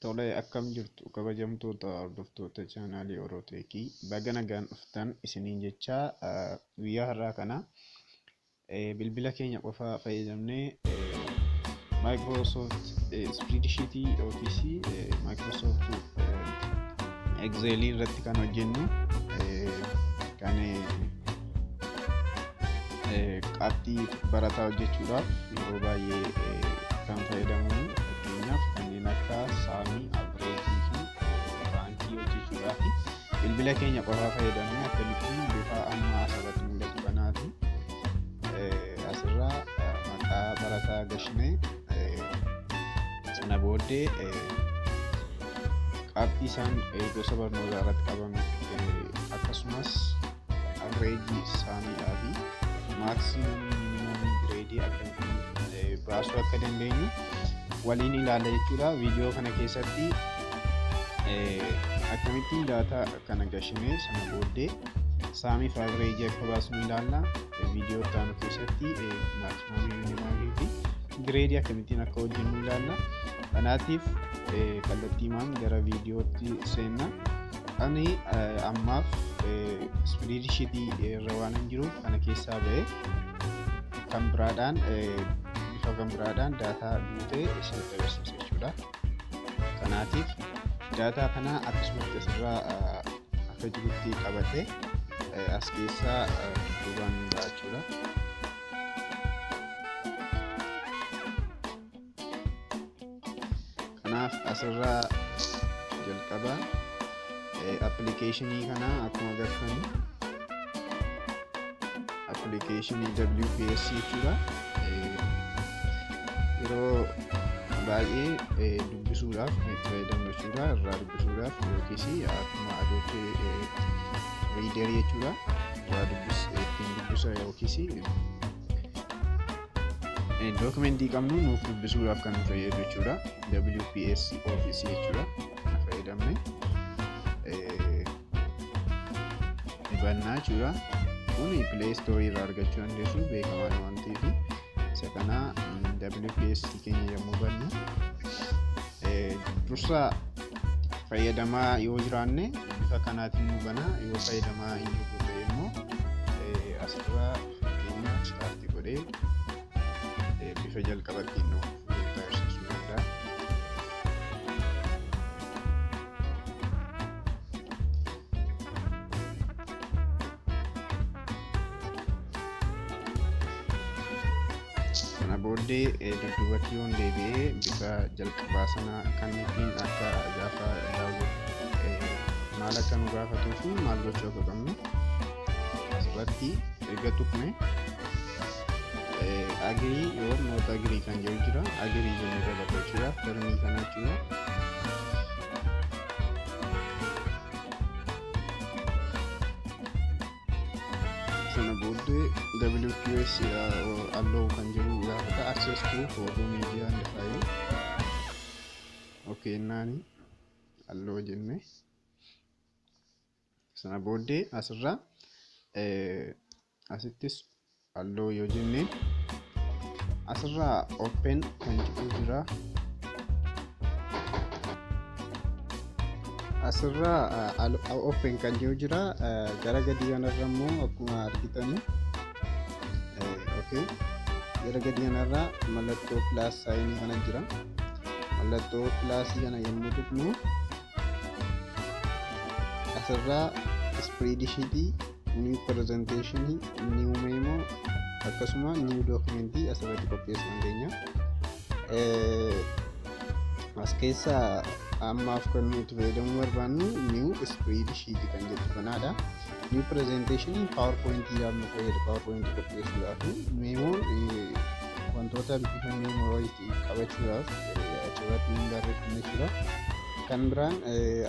Tole, akkam jirtu kabajamtoota hordoftoota chaanaalii Orooteekii? Baga nagaan dhuftan isiniin jechaa, guyyaa har'aa kana bilbila keenya qofa fayyadamnee Microsoft Spreadsheet yookiis Microsoft Excel irratti kan hojjennu kan qabxii barataa hojjechuudhaaf yeroo baay'ee kan fayyadamnu, fakkeenyaaf kanneen akka sumii, averageii fi rankii hojjechuudhaaf bilbila keenya qofaa fayyadamnee akkamittiin bifa amma asirratti mul'atu kanaatiin asirraa maqaa barataa gashinee sana booddee qabxii isaan gosa barnootaa irratti qaban, akkasumas averageii, sumiidhaa fi maximumii, minimumii gradeii akkamittiin baasuu akka dandeenyu waliin ilaalla jechuudha. Viidiyoo kana keessatti akkamittiin data kana gashinee sana booddee sumii fi averageii akka baasnu ilaalla. Viidiyoo itti aanu keessatti maximumii, minimumii fi gradeii akkamittiin akka hojjennu ilaalla. Kanaatiif kallattiimaan gara viidiyootti seenna. Ani ammaaf spreadsheetii irra waan hin jiruuf kana keessaa ba'ee kan biraadhaan, bifa kan biraadhaan data guutee isinitti agarsiisa jechuudha. Kanaatiif data kana akkasumatti asirraa akka jirutti qabadhe as keessaa duubaan ba'a jechuudha. Kanaaf asirraa jalqaba applicationii kana akkuma agartanii applicationii WPS jechuudha. Yeroo baay'ee dubbisuudhaaf kan itti fayyadamnu jechuudha. Irraa dubbisuudhaaf yookiis akkuma Adobe Reader jechuudha. Irraa ittiin dubbisa yookiis documentii qabnu nuuf dubbisuudhaaf kan nu fayyadu jechuudha. WPS Office jechuudha. Kana fayyadamne bannaa jechuudha. Kun Play Store irraa argachuu dandeessu, beekamaadha waan ta'eef. Isa kana WPS keenya yommuu bannu, dursa fayyadamaa yoo jiraanne bifa kanaatiin nu bana, yoo fayyadamaa hin jirru ta'e immoo asirraa fakkeenya start godhee bifa jalqabattiin nu agarsiisuu danda'a. Kana booddee dudduubatti yoon deebi'ee bifa jalqabaa sana kan ittiin akka gaafa daawwatu maal akka nu gaafatuu fi maal gochuu akka qabnu asirratti erga tuqne, agree yoo not agree kan jedhu jira. Agree jennee dabarra jechuudha termii kana jechuudha. Sana booddee WPS allow kan jiru gaafata, access to photo, media and file. Okay naani allow jenne. Sana booddee asirraa asittis allow yoo jenne, asirraa open kan jedhu jira. Asirraa open kan jedhu jira. Gara gadii kanarra immoo akkuma argitanii, okay, gara gadii kanarra mallattoo plus signii kana jira. Mallattoo plusii kana yommuu tuqnu, asirraa spreadsheetii, new presentation, new memo, akkasuma new documentii asirratti qopheessuu dandeenya. As keessaa ammaaf kan nuti fayyadamuu barbaannu new spreadsheet kan jettu kanaadha. New presentation PowerPoint nu fayyada, PowerPoint qopheessuudhaaf. Memoon wantoota bifa memory qabachuudhaaf achirratti ni barreeffanna jechuudha. Kan biraan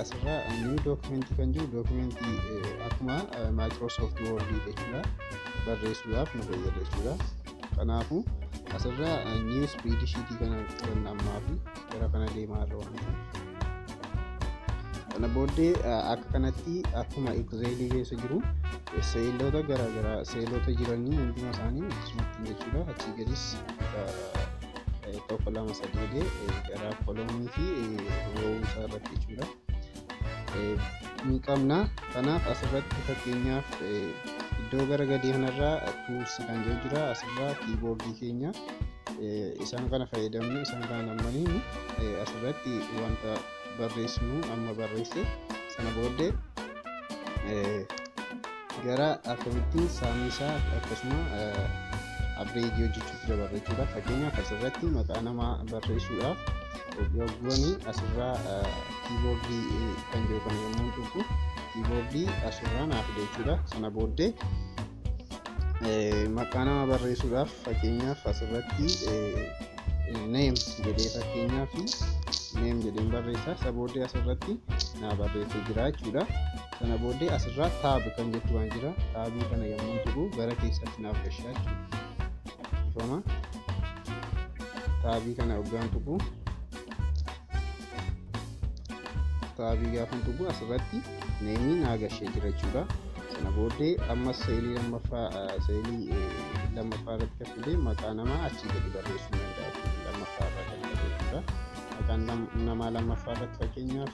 asirraa new documentii kan jiru, documentii akkuma Microsoft Word jechuudha, barreessuudhaaf nu fayyada jechuudha. Kanaafuu asirraa new spreadsheet kana filanna ammaa fi gara kana deemaa irra waan ta'eef. Kana booddee akka kanatti akkuma Excelii keessa jiru cellota garaagaraa, cellota jiranii hunduma isaanii akkasumatti jechuudha. Achii gadis tokko, lama, sadii jedhee gara columnii fi rowuutti lammaffaa irratti jechuudha. Ni qabna. Kanaaf asirratti fakkeenyaaf iddoo gara gadii kanarraa tools kan jedhu jira. Asirraa keyboardii keenya isaan kana fayyadamne, isaan kana lammaniin asirratti wanta barreessinu amma barreesse sana booddee gara akkamittiin sumii isaa akkasuma averageii hojjechuutti dabarra jechuudha. Fakkeenyaaf asirratti maqaa namaa barreessuudhaaf yogguwanii asirraa keyboardii kan jiru kana yommuu tuqu, keyboardii asirraa naaf fida jechuudha. Sana booddee maqaa nama barreessuudhaaf fakkeenyaaf asirratti name jedhee, fakkeenyaaf name jedheen barreessa. Isa booddee asirratti naa barreessee jira jechuudha. Sana booddee asirraa tab kan jettu waan jira. Tabii kana yommuu tuqu gara keessatti naaf gashaa jechuudha. Ifama. Tabii kana hoggaan tuqu, tabii gaafa tuqu asirratti nameii naa gashee jira jechuudha. Sana booddee ammas cellii lammaffaa irratti kan fide maqaa namaa achii gadi barreessuu danda'a jechuudha. Lammaffaa irraa kan qabu jechuudha. Maqaan namaa lammaffaa irratti fakkeenyaaf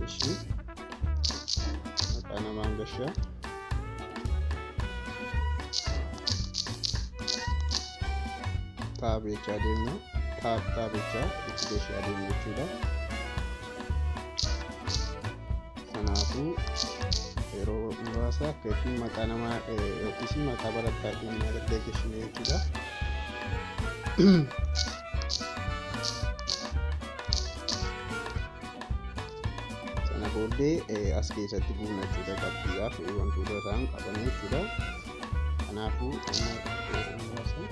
ishii maqaa namaan gashaa. Tab jechaa deemna. Tab tab jechaa itti gashaa deemna jechuudha. Kanaafuu yeroo muraasa akka ittiin maqaa namaa yookiis maqaa barattaa keenyaa irratti gashine jechuudha. Sana booddee as keessatti buuna jechuudha, qabxiidhaaf wantoota isaan qaban jechuudha. Kanaafuu amma yeroo muraasa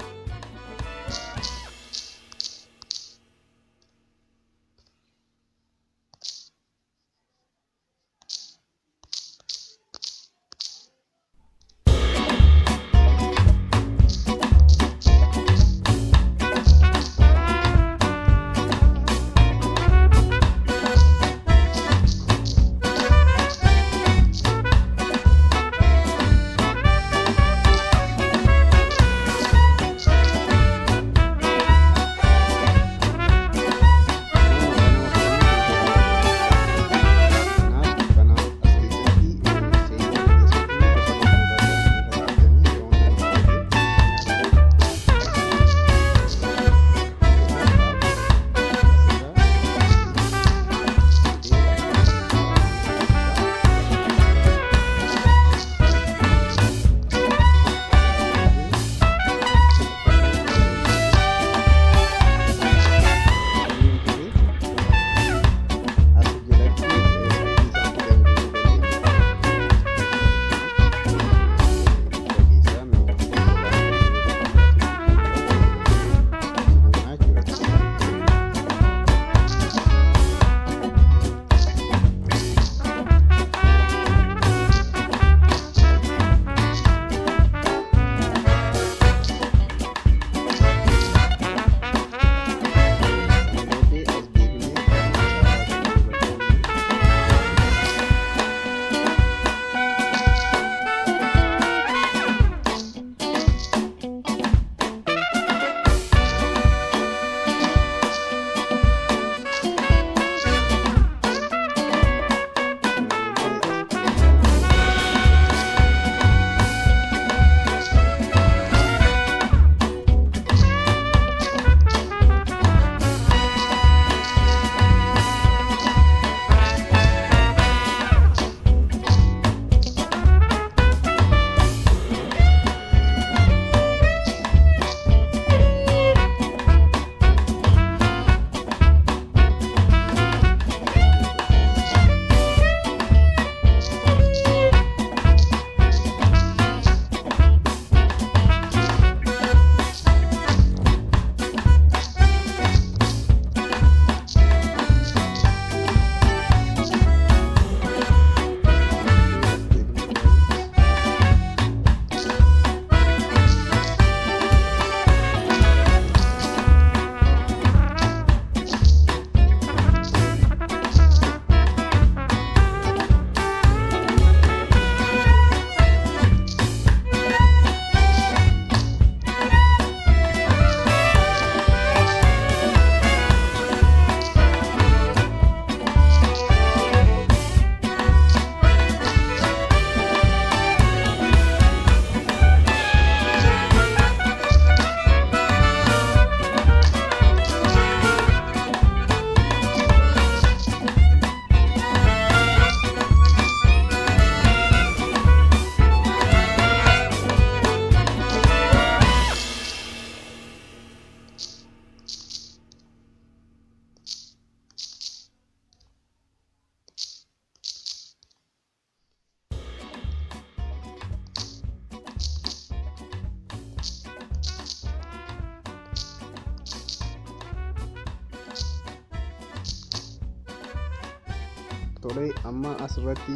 Tole, amma asirratti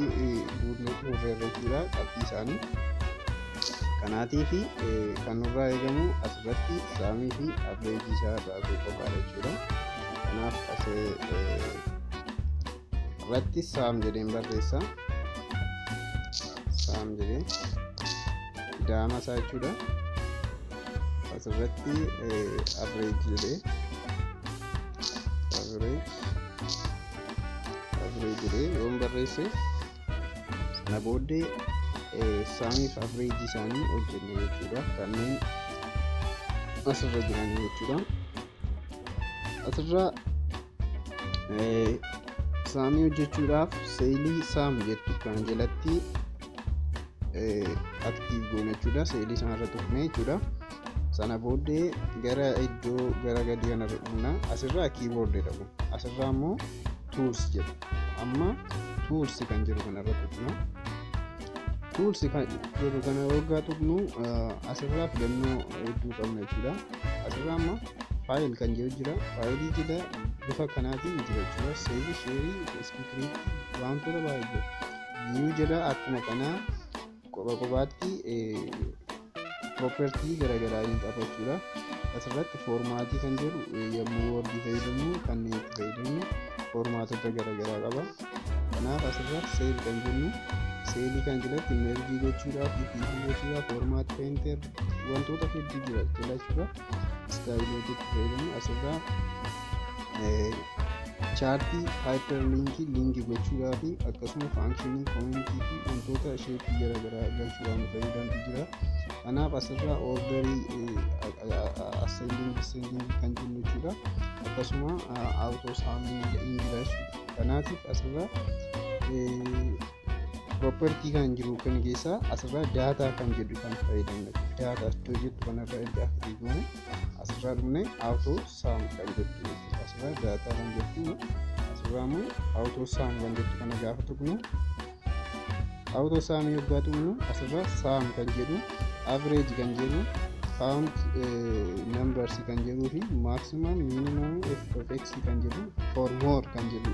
guutnee xumurreerra jechuudha qabxii isaanii. Kanaatii fi kan nurraa eegamu asirratti sumii fi averageii isaa baasuu qofaadha jechuudha. Kanaaf as irratti sum jedheen barreessa. Sum jedhee ida'ama isaa jechuudha. Asirratti average jedhee, average jedhee yoon barreesse, sana booddee sumiif averageii isaanii hojjenne jechuudha. Kanneen asirra jiran jechuudha. Asirra sumii hojjechuudhaaf cellii sum jettu kan jalatti active goona jechuudha. Cellii sanarra tuqne jechuudha. Sana booddee gara iddoo gara gadii kanarra dhufna. Asirraa keyboard jedhamu. Asirraa immoo tools jedhu. Amma tools kan jedhu kanarra tuqna. Tools kan jedhu kana waggaa tuqnu asirraa filannoo hedduu qabna jechuudha. Asirraa amma file kan jedhu jira. Fileii jala bifa kanaatiin jira jechuudha. Save, shareii, script, wantoota baay'ee jira. View jala akkuma kanaa kopha kophaatti property garaagaraa ni qaba jechuudha. Asirratti formatii kan jedhu yommuu Wordii fayyadamnu kanneen itti fayyadamnu formatota garaagaraa qaba. Kanaaf asirra cell kan jennu, cellii kan jalatti mergeii gochuudhaaf, fillii gochuudhaaf, format painter, wantoota hedduu jira jala jechuudha. Styleoota itti fayyadamnu asirraa chartii, hyperlinkii, linkii gochuudhaaf, akkasuma functionii, commentii fi wantoota shapeii garaagaraa galchuudhaan nu fayyadamtu jira. Kanaaf asirraa orderii, ascending, descending kan jennu jechuudha. Akkasuma auto sumiin hin jira jechuudha. Kanaatiif asirraa property kan jiru kan keessaa asirraa data kan jedhu kan fayyadamna. Data iddoo jettu kanarra erga active goone, asirraa dhufne auto sum kan jettu jechuudha. Asirraa data kan jettu, asirraa immoo auto sum kan jettu kana gaafa tuqnu, auto sumii yoggaa tuqnu, asirraa sum kan jedhu, average kan jedhu, count numbers kan jedhuu fi maximum, minimum, f of x kan jedhu, for more kan jedhu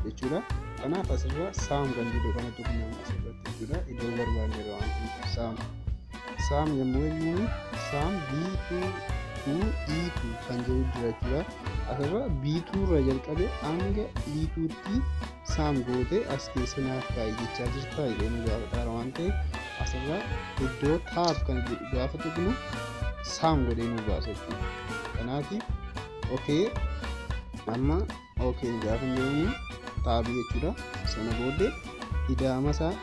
jechuudha. Kanaaf asirra sum kan jedhu kana tuqna asirratti jechuudha. Iddoo barbaanne waan ta'eef sum yommuu jennu, sum B2 to E2 kan jedhu jira jechuudha. Asirra B2 irra jalqabe hanga E2 tti sum goote as keessa naaf kaa'i jechaa jirta jedhee nu gaafataara waan ta'eef, asirra iddoo tab kan jedhu gaafa tuqnu sum godhee nu baasa jechuudha. Kanaatiif okay, amma okay gaafa jennu tabii jechuudha. Sana booddee ida'ama isaa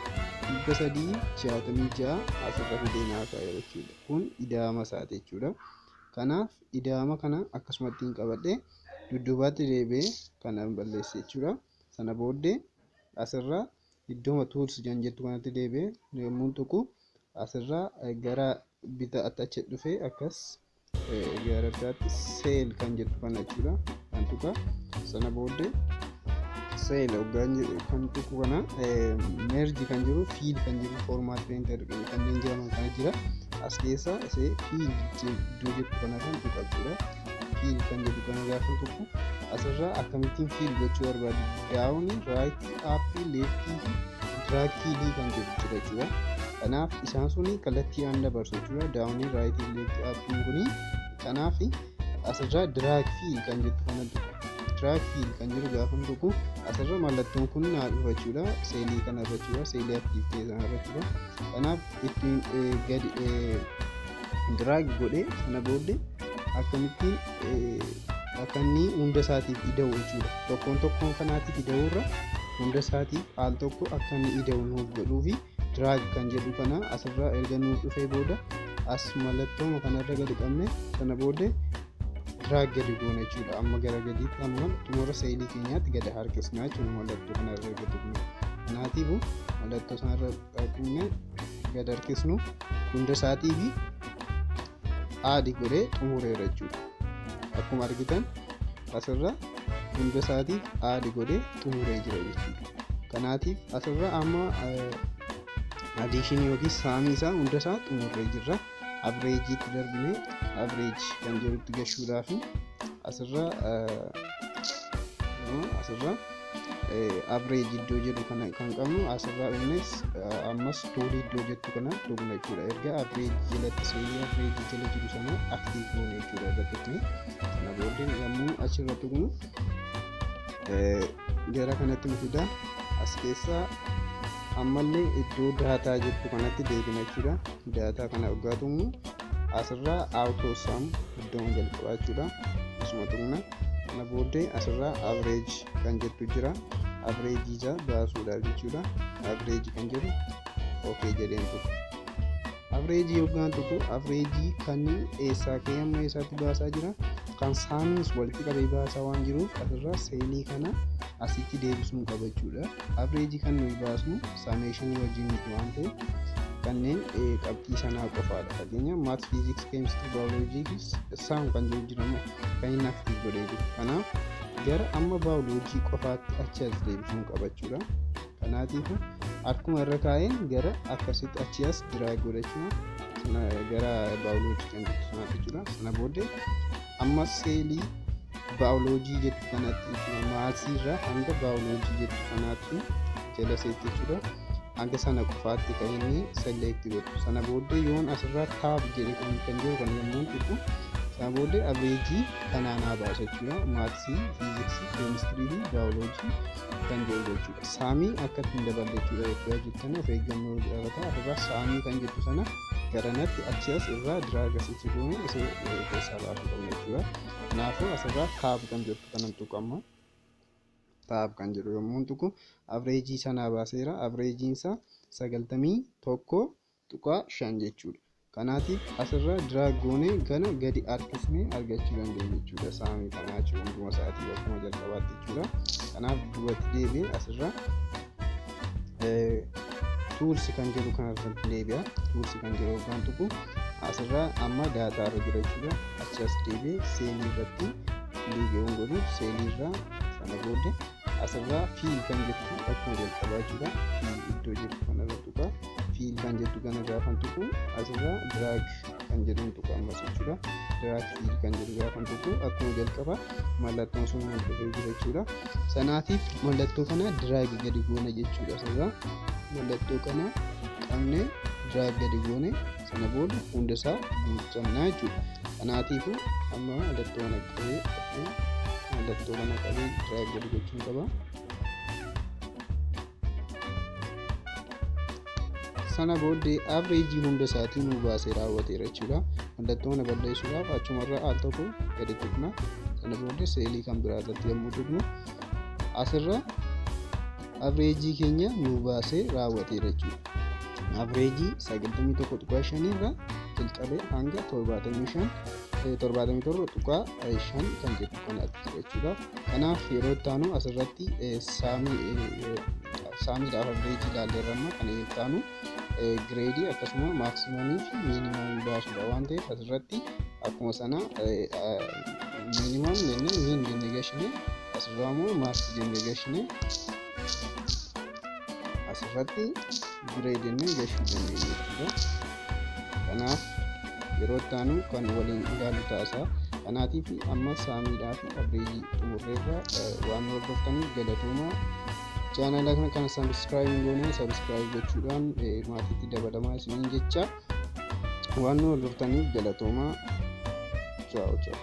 366 asirra fidee naa kaa'e jechuudha. Kun ida'ama isaati jechuudha. Kanaaf ida'ama kana akkasumatti hin qabadhee dudduubaatti deebi'ee kana balleesse jechuudha. Sana booddee asirraa iddooma tools kan jettu kanatti deebi'ee yommuu tuqu, asirraa gara bitaatti achi dhufee akkas gara bitaatti cell kan jettu kana jechuudha. Kan tuqa sana booddee cell hoggaan kan tuqu kana, merge kan jiru, fill kan jiru, format painter kanneen jedhaman kana jira. As keessa isee fill iddoo jettu kana kan tuqa jechuudha. Fill kan jedhu kana gaafa tuqu, asirraa akkamittiin fill gochuu barbaadu, downii, rightii, upii, leftii fi drag fillii kan jedhu jira jechuudha. Kanaaf isaan suni kallattiidhaan dabarsu jechuudha. Downii, rightii, leftii, upiin kuni. Kanaaf asirraa drag fill kan jettu kana tuqu. Drag fill kan jedhu gaafa tuqu, asirra mallattoon kun naa dhufa jechuudha. Cellii kana irra jechuudha. Cellii active ta'e sana irra jechuudha. Kanaaf ittiin gadi drag godhee, sana booddee akkamittiin akka inni hunda isaatiif ida'u jechuudha. Tokkoon tokkoon kanaatiif ida'uurra hunda isaatiif al tokko akka inni ida'u nuuf godhuu fi drag kan jedhu kana asirraa erga nuuf dhufee booda, as mallattooma kanarra gadi qabne, sana booddee drag gadi goona jechuudha. Amma gara gadiitti, amma xumura cellii keenyaatti gadi harkisnaa jechuudha mallattoo kanarra gadi tuqne. Kanaatiifuu mallattoo sanarra tuqne gadi harkisnu, hunda isaatii fi add godhee xumureera jechuudha. Akkuma argitan asirra hunda isaatiif add godhee xumuree jira jechuudha. Kanaatiif asirra amma additionii yookiin sumii isaa hunda isaa xumurree jirra. Averageiitti darbinee average kan jedhutti gashuudhaaf asirra Average iddoo jedhu kana kan qabnu asirraa dhufnes ammas toolii iddoo jettu kana tuqna jechuudha. Erga average jalatti cellii average jala jiru sana active goone jechuudha irra tuqne. Sana booddee yommuu achirra tuqnu gara kanatti nu fida. As keessaa ammallee iddoo data jettu kanatti deebina jechuudha. Data kana hoggaa tuqnu asirraa auto sum iddoon jalqabaa jechuudha. Asuma tuqna. Kana booddee asirraa average kan jettu jira. Average isaa baasuudhaaf jechuudha. Average kan jedhu okay jedheen tuqu. Average yoggaan tuqu average kan eessaa ka'ee amma eessaatti baasaa jira? Kan sumiis walitti qabee baasaa waan jiruuf asirraa cellii kana asitti deebisuun qaba jechuudha. Average kan nuyi baasnu summationii wajjin miti waan ta'eef kanneen qabxii sanaa qofaadha. Fakkeenyaaf maths, physics, chemistry, biology sum kan jiru jiramu kan inni active godhee jiru. Kanaaf gara amma biology qofaatti achi as deebisuun qaba jechuudha. Kanaatiif akkuma irra kaa'een gara akkasitti achi as drag godhachuu gara biology kan jettu sanaatti jechuudha. Sana booddee amma cellii biology jettu kanatti jechuudha. Mathsii irraa hanga biology jettu kanaatti jala seetti jechuudha. Hanga sana qofaatti kan inni select godhu. Sana booddee yoon asirraa tab jedhe kan jiru kan yommuu tuqu sana booddee average kanaa naa baasa jechuudha. Mathsii, fiiziksii, keemistirii fi baayoloojii kan jedhu jechuudha. Sumii akka ittiin daballe jechuudha. Yoo jettanii of eeggannoo gaafata. Asirraa sumii kan jettu sana garanatti achi as irraa drag asitti goone isee keessaa baasuu qabna jechuudha. Kanaafuu asirraa tab kan jettu kanan tuqu amma. Tab kan jedhu yommuu tuqu average sanaa baaseera. Averageiin isaa 91.5 jechuudha. Kanaatiif asirra drag goonee kana gadi harkisnee argachuu dandeenya jechuudha. Sumii kanaa jechuudha hunduma isaatii akkuma jalqabaatti jechuudha. Kanaaf duubatti deebi'ee asirra tools kan jedhu kanarratti deebi'a. Tools kan jedhu yookaan tuqu asirraa amma data irra jira jechuudha. Achi as deebi'ee cellii irratti click godhu cellii irraa sana booddee asirraa fill kan jettu akkuma jalqabaa jechuudha. Fill iddoo jettu kanarra tuqa. Fill kan jettu kana gaafan tuqu asirraa drag kan jedhuun tuqa ammas jechuudha. Drag fill kan jedhu gaafan tuqu akkuma jalqaba mallattoon sun dhufee jira jechuudha. Sanaatiif mallattoo kana drag gadi goona jechuudha. Asirraa mallattoo kana qabnee drag gadi goone sana booda hundasaa guutamnaa jechuudha. Kanaatiifuu amma mallattoo kana qabee mallattoo kana qabee drag gadi gochuun qaba. Sana booddee average hunda isaatii nu baasee raawwateera jechuudha. Mallattoo kana balleessuudhaaf achumarraa al tokko gadi tuqna. Sana booddee cellii kan biraa irratti yommuu tuqnu asirra average keenya nu baasee raawwateera jechuudha. Average 91.5 irraa jalqabee hanga 75 77.5 kan jedhu kanatti jira jechuudha. Kanaaf yeroo itti aanu asirratti sumiidhaaf average ilaalleerra, amma kana itti aanu gradeii akkasuma maximumii fi minimumii baasuudha waan ta'eef asirratti akkuma sana minimum jennee min jennee gashine, asirraa immoo max jennee gashine, asirratti grade jennee gashuu dandeenya jechuudha. Kanaaf yeroo itti aanu kan waliin ilaallu taasa. Kanaatiif amma sumiidhaa fi average xumurreerra. Waan hordoftaniif galatoomaa. Channela kana subscribe hin goone subscribe gochuudhaan maatiitti dabalamaa isiniin jecha. Waan nu hordoftaniif galatoomaa. Ciao ciao.